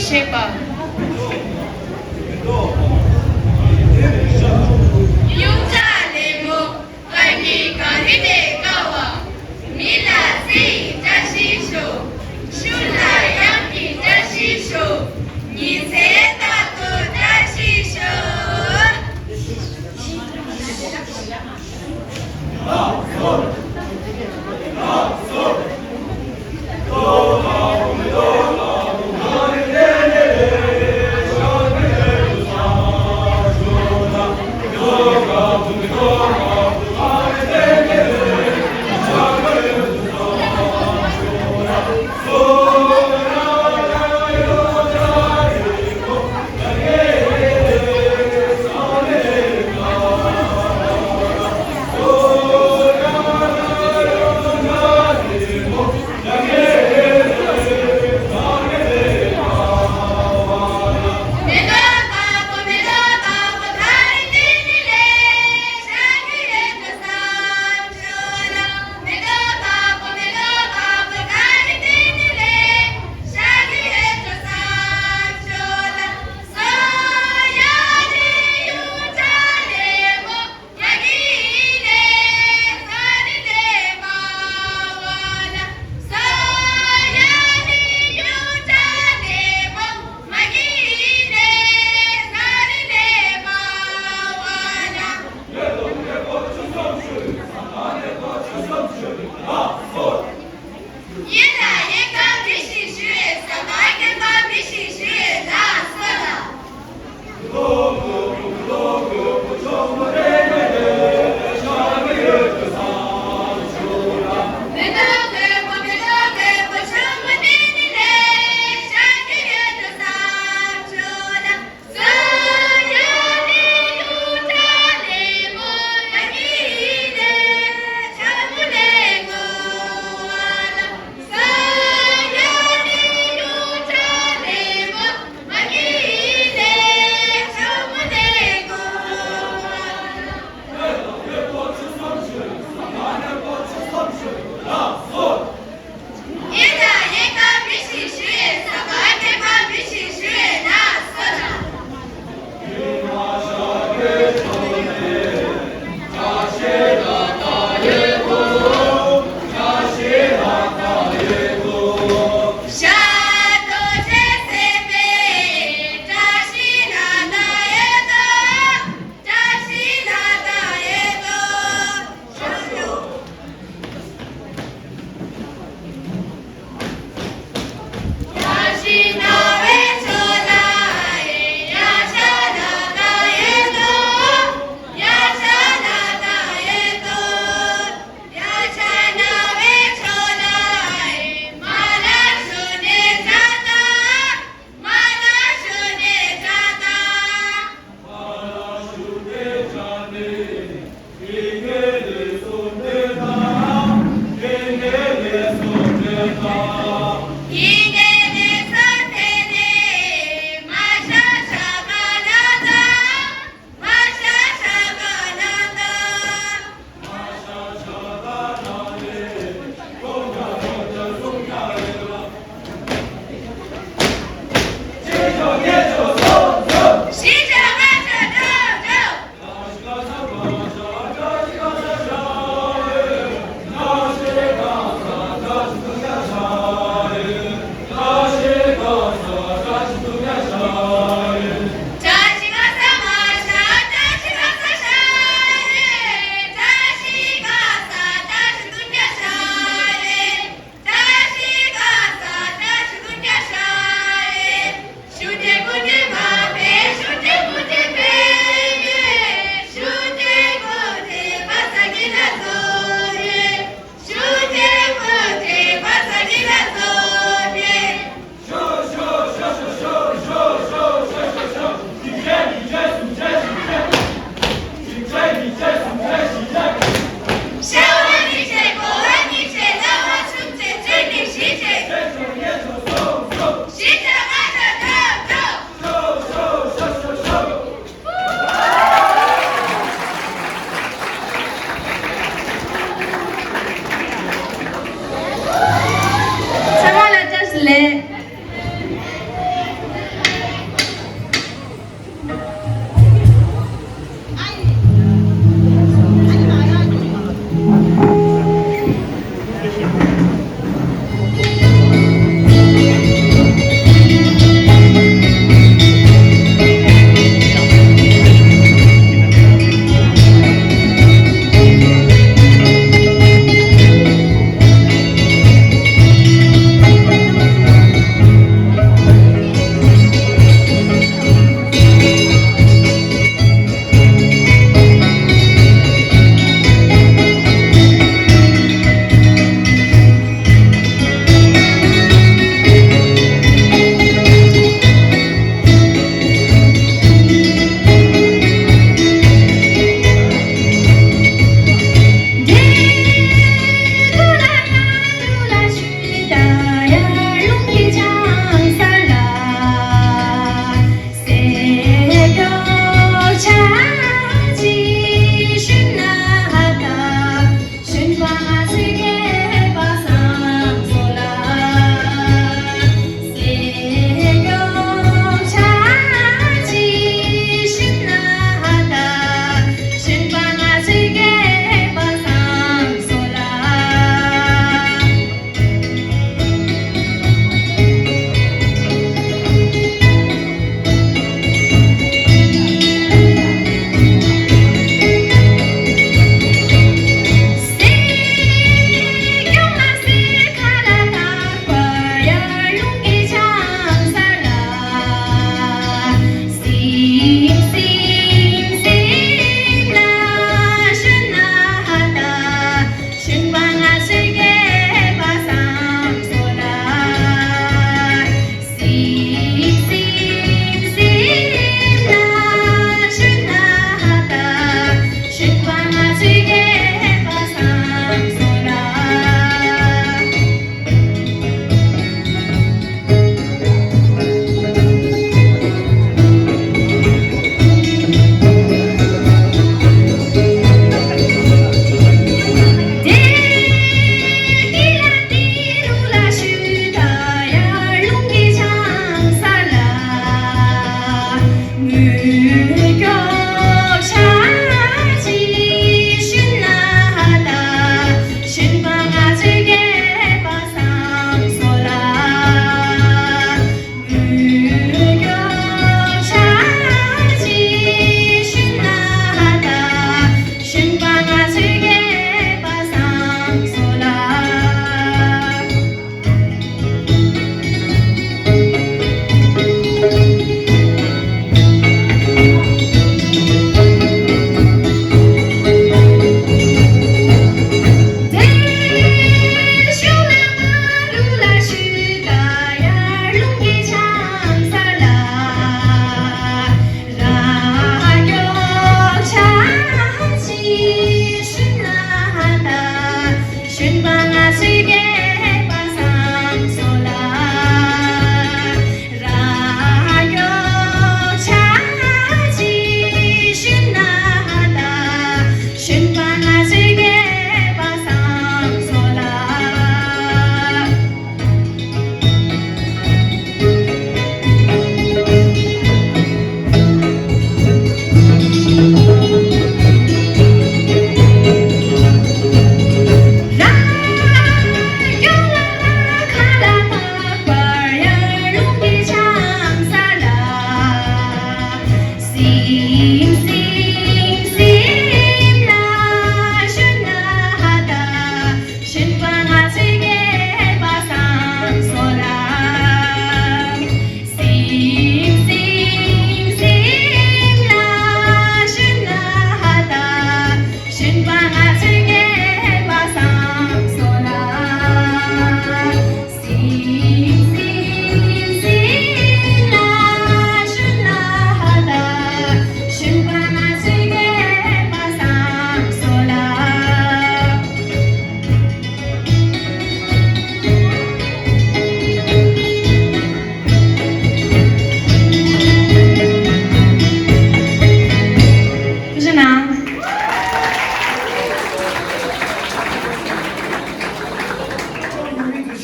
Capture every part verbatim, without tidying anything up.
བྱེད་པ། ཡོངས་གྲགས་ལད་མོ། དཀའ་ངལ་གངས་རི་ལས་དཀའ་བ། མི་ལ་བརྩེ་ཡི་བཀྲ་ཤིས་ཤོག་ཤུགས་ལ་གཡང་གི་བཀྲ་ཤིས་ཤོག་ཉི་ཚེ་རྟག་ཏུ་བཀྲ་ཤིས་ཤོག་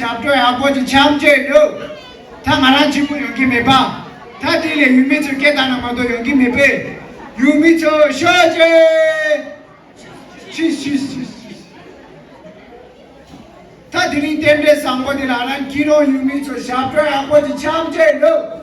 ཞབས་བྲོ་ཡག་པོ་ཅིག་འཆམ་བྱས་འདུག་ད་ང་རང་གཅིག་པུ་ཡོང་གི་མེད་པ། ད་དེ་ལས་ཡུལ་མི་ཚོ་སྐད་བཏང་ན་མ་གཏོགས་ཡོང་གི་མེད་པས། ཡུལ་མི་ཚོ་ཤོག་ཅེ། ཤིས་ཤིས་ཤིས་ཤིས། ད་དེ་རིང་རྟེན་འབྲེལ་བཟང་པོ་འདི་ལ་ང་རང་སྐྱིད་རོང་ཡུལ་མི་ཚོ་ཞབས་བྲོ་ཡག་པོ་ཅིག་འཆམ་བྱས་འདུག་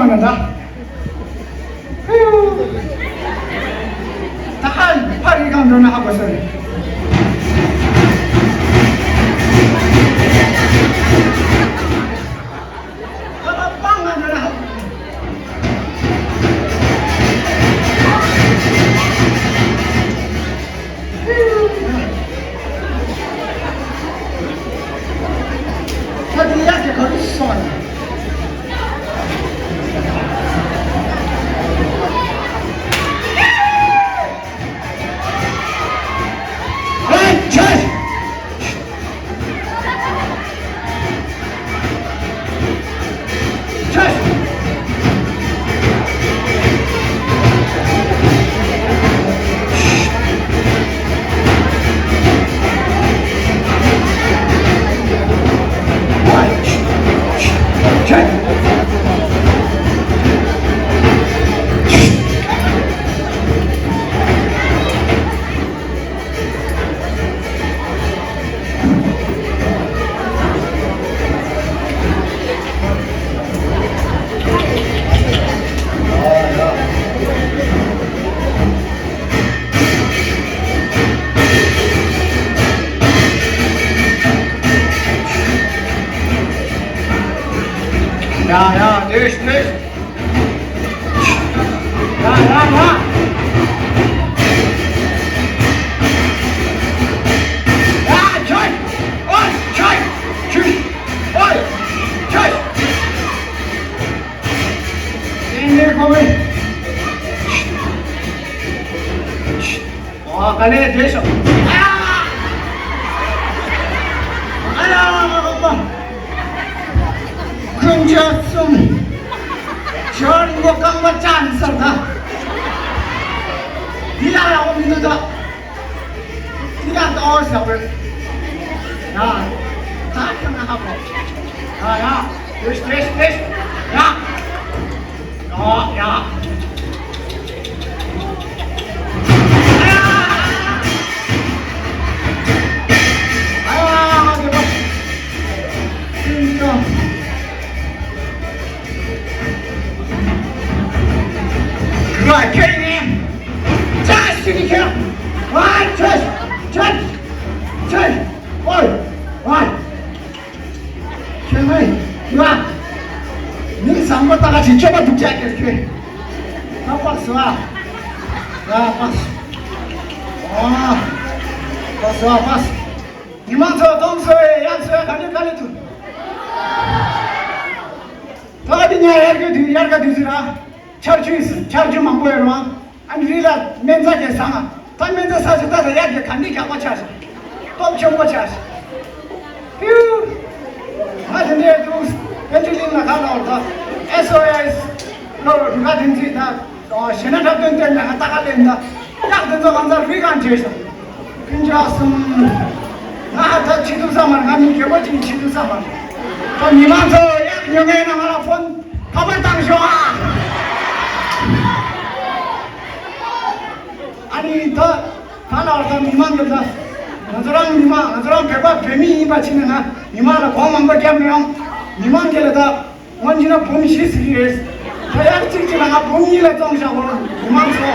ད། ད་ཨ་ཕ་རི་གང་འགྲོ་ན་ཧ་གོ་ས་རེད། ད་ཨ་ཕ་ང་འགྲོ་ན་ཧ་གོ་ས་རེད། ད་དེ་ཡག་གི་ག་རེ་སོང་ན། ཨེ་ཆོས། ཡ་ཡ་ནས་ནས། ཡ་ཡ་ཡ། ཡ་ཆོས། ཨོ་ཆོས། ཆོས། ཨོ་ཆོས། ཡ་ཡ་ཡ། ཨ་ག་ལེ་བསྡད་ཤོག་ཨ་ཡ། ཨ་ཡ། ཀུན་ཆ་གསུམ། ཞོར་མགོ་རྐང་པ་བཅག་ནས་ཟེར་ད། འདི་ལ་ཡག་པོ་མི་འདུག་ད། འདི་ལ་ཏོག་ཟེར་བས། ཡ། ད་ཁྱོད་ང་ཧ་གོ། ཡ་ཡ། བསྡད་ཤོག་བསྡད་ཤོག་བསྡད་ཤོག་ཡ། ཡ་ཡ། ཁྱེད་ནི་ཡ། མིང་བཟང་པོ་ད་ག་ཅིག་སྤྱོད་པ་སྡུག་ཅག་གེར་ཁྱོད། ད་པགས་སོ་ཨ། ཡ་པགས་སོ། ཨ། པགས་སོ་ཨ་པགས་སོ། མི་མང་ཚོ་སྡོམ་སོ་ཡ་ཡག་སོ་ཡ་ག་ནས་ག་ནས་ཐུག་ད་ག་དེ་ཉ་ཡར་གི་དུས་ཡར་ག་དུས་ཟེར་ཨ། ཆར་ཆུ་ཆར་ཆུ་མང་པོ་ཡོད་རེད་བ། ཨ་ནི་རི་ལ་སྨན་རྩྭ་དེ་བཟང་ང་། ད་སྨན་རྩྭ་ས་ཆ་ད་ད་ཡག་གི་ག་འདྲི་རྒྱག་པ་ཆགས་ཤག་སྟོབས་ཆེན་པོ་ཆགས་ཤག་ཧིའུ། ང་དེ་འདྲའི་འདུག་དཔལ་འབྱོར་གླིང་ལ་ཁ་ལ་བར་ད་ཨེས་ཨོ་ཨེས་ལོ་རུ་ཁ་དེ་ཚིག་ད་གཞན་ན་འཁྲབ་སྟོན་སྟོན་ནས་ང་ད་ག་ལེན་ད་ཡག་དེ་ཚོ་གང་ཚ་རུས་གང་བྱས་ཤག་ཕིན་ཅག་གསུམ། ང་ད་ཆི་ཐུབ་ས་མ་རེད། ང་མི་རྒན་པོ་ཅིག་ཆི་ཐུབ་ས་མ་རེད། ད་མི་མང་ཚོ་ཡག་ཉོ་མཁན་ན་ང་ལ་ཕོན་ཁ་པར་བཏང་ཤོག་ཨ། ཨ་ནི་ད་ད་ལ་བར་ད་མི་མང་གི་ད་ང་ཚོ་རང་མི་མང་ང་ཚོ་རང་བོད་པ་བོད་མི་ཡིན་པ་ཕྱིན་ན་ང་མི་མང་ལ་གོང་མང་པོ་རྒྱབ་མི་ཡོང་། མི་མང་གི་ལ་ད་སྔོན་གྱི་ན་འབུམ་བཞི་ཟེར་གྱི་རེད། ད་ཡར་གཅིག་གཅིག་ལ་ང་འབུམ་གཉིས་ལ་བཙོང་བཞག་གོ་མི་མང་ཚོ།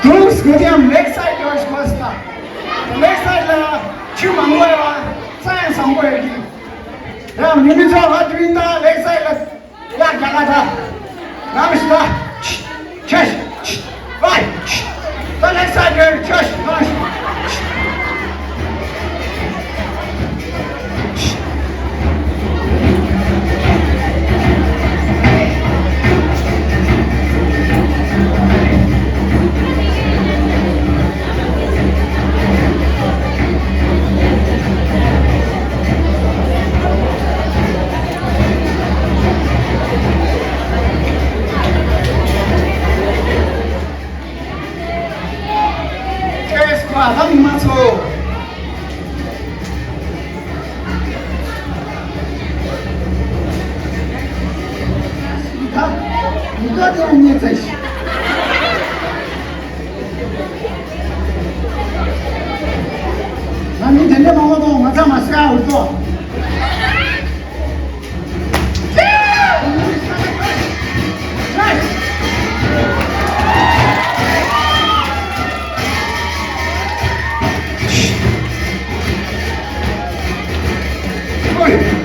Those with them lakeside girls must stop. Lakeside ལ་ཆུ་མང་པོ་ཡོད་པ་ས་ཡང་བཟང་པོ་ཡོད་ཀྱི། ཡང་མི་མི་ཚོ་ང་དུས་ད་lakeside ལ་ཡ་རྒྱ་གར་ད་རང་ཞིག་ད་ཆེ་ཆེ་ཆེ་ཝའི་ད་lakeside girl ཆེ་ཆེ་ཝའི། ཨེས་ཁ་ལམ་ Now, go. Oi!